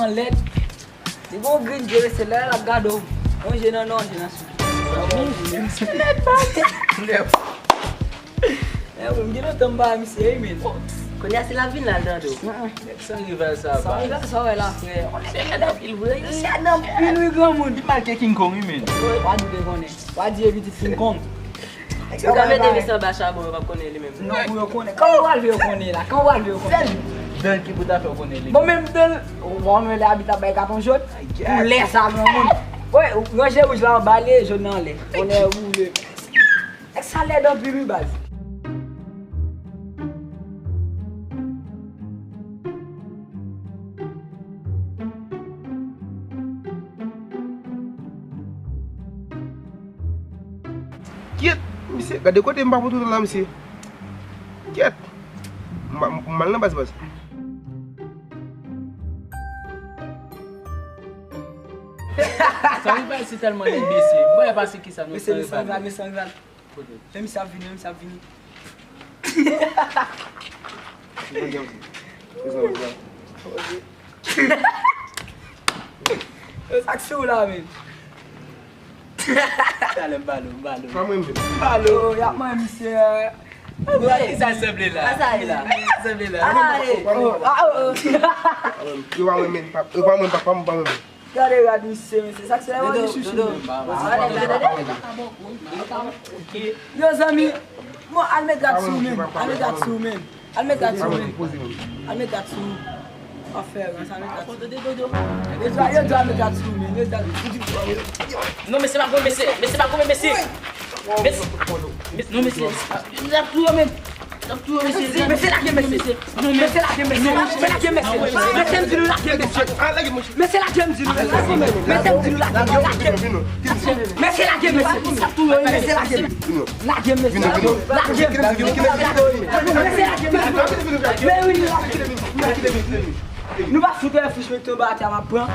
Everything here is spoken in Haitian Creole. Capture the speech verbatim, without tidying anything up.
Lèd. Li gon grenn je mesye, lè l ap gade w, yon je nan nò, yon je nan sou. Lèd, pa. Lèd. Eh, bon, m gen lontan m pa wè misye, wi, men. Kounye a, se l ap vin la, l tande w. Nèg san rival sa, sa baz. Rival sa, wè la, frè. On nèg lèd anpil, vre. Lèd anpil, wi, granmoun. Li mal ke King Kong, wi, men. W a di w konnen. W a di e pitit King Kong. Yo ka mete misye anba chabon, yo p ap konnen li menm. Non, pou yo konnen. Kòman w al vle yo konnen la? Kòman w al vle yo konnen? Sèl Don ki pou ta fè w konnen li. Bon, menm Don, w wè lè abit la bay katon jòn. Pou lè sa, granmoun. Wè, ranje wouj la anba, li jòn nan anlè. Konnen ou vle. Nèg sa lèd anpil, wi, baz. Kyèt, misye, gade kote m pa pou toutan la, misye. Kyèt. M, m, m mal nan baz, baz. San rival se tèlman enbesil. Mwen pa se kisa nou. Mesye, san rival, mesye, san rival. Men misye ap vini, men misye ap vini. Yo, sa k sou la, men. Talè m balo, m balo. Pa mwen menm. M balo, y ap manyen misye. Kisa l sanble la? Kisa l sanble la? Kisa l sanble la? Ay, oh, ah, oh, oh. Yo pa mwen menm, pa, yo pa mwen, pa, pa mwen, pa mwen menm. Gade rad misye, mesye. Sa k se la, yo di chouchou. Yo, zanmi, bon, al met rad sou men. Al met rad sou men. Al met rad sou men. Al met rad sou. Afè, sa met rad sou. Yo di, yo di al met rad sou men. Yo di al. Non, mesye, pa goumen, mesye. Mesye, pa goumen, mesye. Mesye, mesye, non, mesye. L ap touye w menm. L ap touye w, mesye. Mesye, lage, mesye. Non, mesye, lage, mesye. Mesye, lage, mesye. Mesye, m di nou lage, mesye. Mesye, lage, m di nou, mesye. Mesye, m di nou lage, lage. Mesye, lage, mesye. L ap touye w, mesye. Lage, mesye. Lage, lage, lage. Mesye, lage, mesye. Men wi, lage. Nou pa fout wè fich mete anba atè a, m ap pran.